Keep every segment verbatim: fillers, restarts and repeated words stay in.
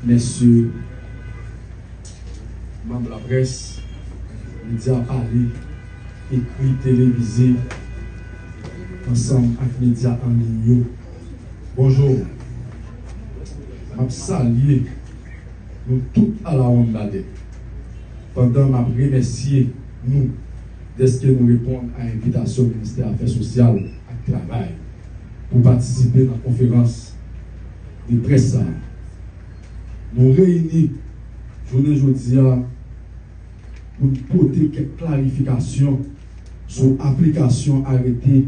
Mesye, manm laprès, medya pale, ekri, televize, ansanm ak medya an liy yo, bonjou. M ap salye nou tout alawonnbadè, pandan m ap remèsye nou dèske nou reponn a envitasyon Ministè Afè Sosyal ak Travay pou patisipe nan konferans de près sa a. Nou reyini jounen jodi a pou n pote kèk klarifikasyon sou aplikasyon arete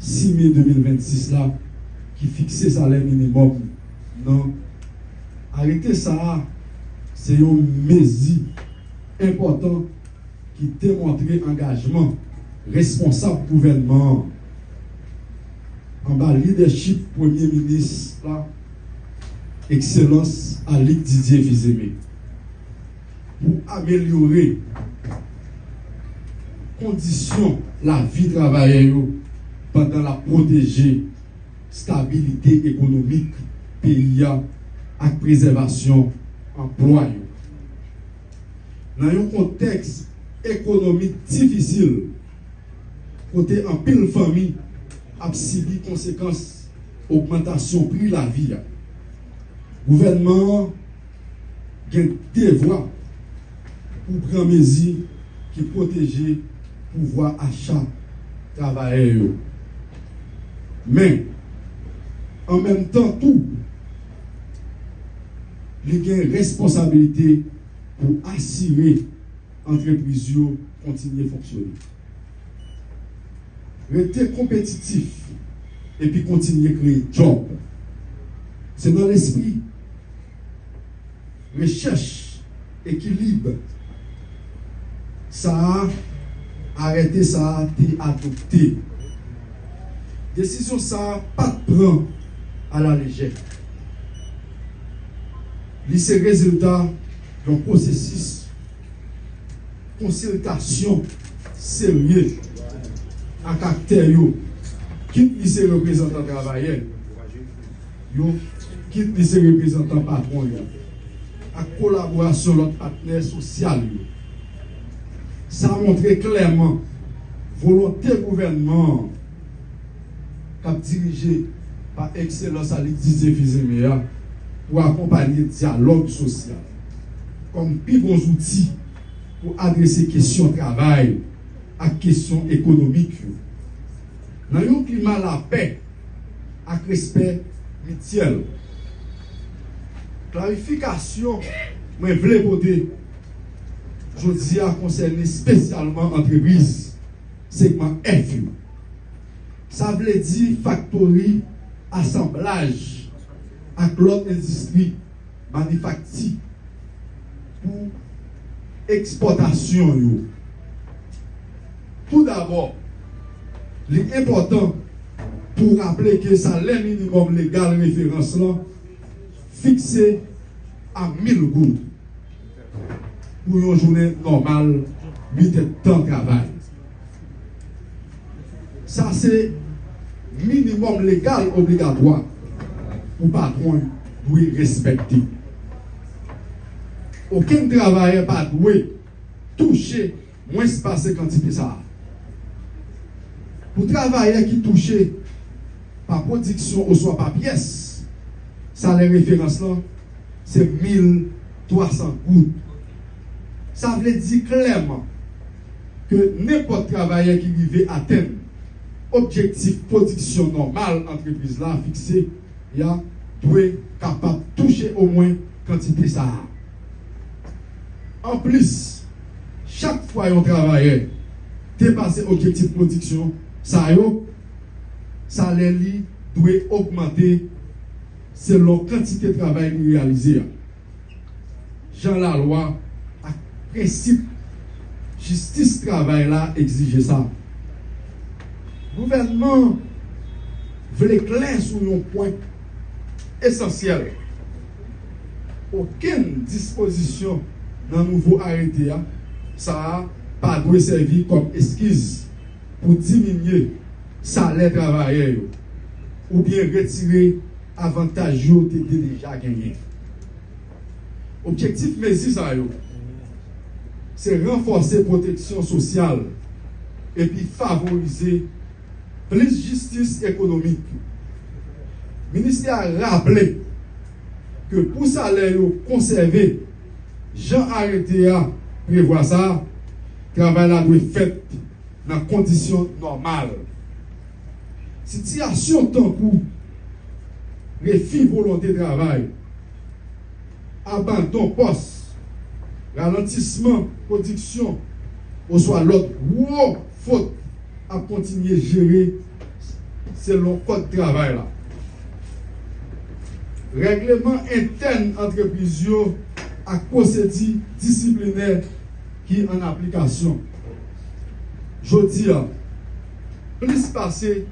sis me de mil vennsis la ki fikse salè minimòm nan. Arete sa a se yon mezi enpòtan ki demontre angajman responsab gouvènman an anba lidèchip Premye Minis la, Ekselans Alix Didier Fils-Aimé, pou amelyore kondisyon lavi travayè yo pandan l ap pwoteje stabilite ekonomik peyi a ak prezèvasyon anplwa yo. Nan yon kontèks ekonomik difisil, kote anpil fanmi ap sibi konsekans ogmantasyon pri lavi a, gouvènman an gen devwa pou pran mezi ki pwoteje pouvwa acha travayè yo. Men, an menm tan tou, li gen responsabilite pou asire antrepriz yo kontinye fonksyone, rete konpetitif epi kontinye kreye djòb. Se nan lespri rechèch ekilib sa a, arete sa a te adopte. Desizyon sa a pa t pran alalejè. Li se rezilta yon pwosesis konsiltasyon serye ak aktè yo, kit li se reprezantan travayè yo, kit li se reprezantan patwon yo, ak kolaborasyon lòt patnè sosyal yo. Sa montre klèman volonte gouvènman an k ap dirije pa Ekselans Alix Didier Fils-Aimé a pou akonpanye dyalòg sosyal kòm pi bon zouti pou adrese kesyon travay ak kesyon ekonomik yo. Nan yon klima lapè ak respè mityèl, klarifikasyon mwen vle pote jodi a konsène espesyalman antrepriz segman F yo. Sa vle di faktori, asanblaj ak lòt endistri manifakti pou ekspòtasyon yo. Toudabò, li enpòtan pou raple ke salè minimòm legal referans lan fikse a mil goud pou yon jounen nòmal uit èdtan travay. Sa se minimòm legal obligatwa pou patwon dwe respekte. Okenn travayè pa dwe touche mwens pase kantite sa a. Pou travayè ki touche pa pwodiksyon oswa pa pyès, salè referans lan se mil twa san goud. Sa vle di klèman ke nenpòt travayè ki rive atenn objektif pwodiksyon nòmal antrepriz la fikse a dwe kapab touche omwen kantite sa a. Anplis, chak fwa yon travayè depase objektif pwodiksyon sa yo, salè li dwe ogmante selon kantite travay li reyalize a, jan lalwa ak prensip jistis travay la egzije sa. Gouvènman an vle klè sou yon pwen esansyèl. Okenn dispozisyon nan nouvo arete a, sa a, pa dwe sèvi kòm eskiz pou diminye salè travayè yo oubyen retire avantaj yo te deja genyen. Objektif mezi sa yo se ranfòse pwoteksyon sosyal epi favorize plis jistis ekonomik. Ministè a raple ke pou salè yo konsève jan arete a prevwa sa, travay la dwe fèt nan kondisyon nòmal. Sitiyasyon tankou refi volonte travay, abandon pòs, ralantisman pwodiksyon oswa lòt gwo fot ap kontinye jere selon kòd travay la. Règleman entèn antrepriz yo ak pwosedi disiplinè ki an aplikasyon. Jodi a, plis pase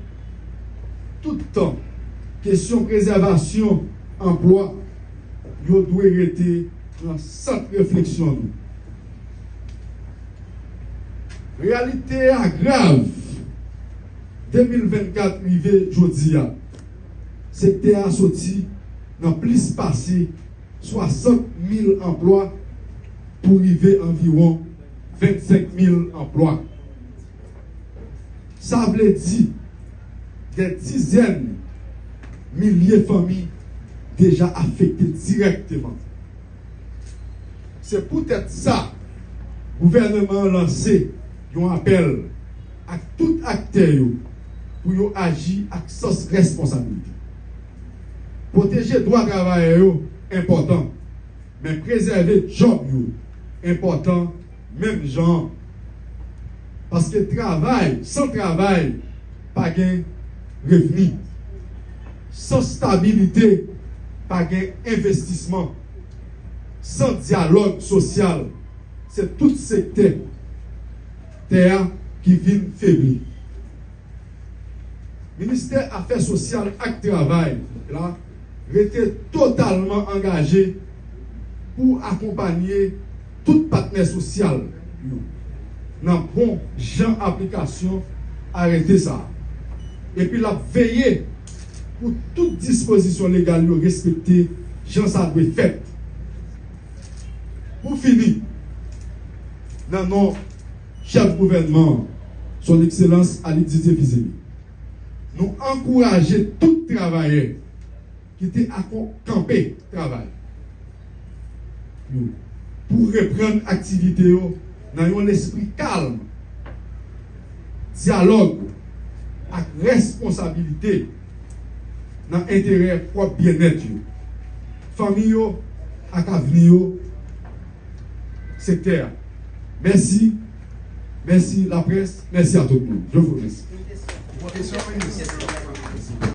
tout tan, kesyon prezèvasyon anplwa yo dwe rete nan sant refleksyon nou. Reyalite a grav. De mil vennkat rive jodi a, sektè a soti nan plis pase swasant mil anplwa pou rive anviwon vennsenk mil anplwa. Sa vle di dè dizèn milye fanmi deja afekte dirèkteman. Se poutèt sa, gouvènman an lanse yon apèl ak tout aktè yo pou yo aji ak sans responsabilite. Pwoteje dwa travayè yo enpòtan, men prezève djòb yo enpòtan menm jan an. Paske travay, san travay, pa gen revni. San stabilite, pa gen envestisman. San dyalòg sosyal, se tout sektè tè a ki vin febli. Ministè Afè Sosyal ak Travay la rete totalman angaje pou akonpanye tout patnè sosyal yo nan bon jan aplikasyon arete sa a. Epi l ap veye pou tout dispozisyon legal yo respekte jan sa dwe fèt. Pou fini, nan non chèf gouvènman an, Son Ekselans Alix Didier Fils-Aimé, nou ankouraje tout travayè ki te akon-, kanpe travay yo pou reprann aktivite yo nan yon lespri kalm, dyalòg ak responsabilite nan enterè pwòp byennèt yo, fanmi yo ak avni yo sektè a. Mèsi, mèsi laprès, mèsi a tout moun. Je vous remercie.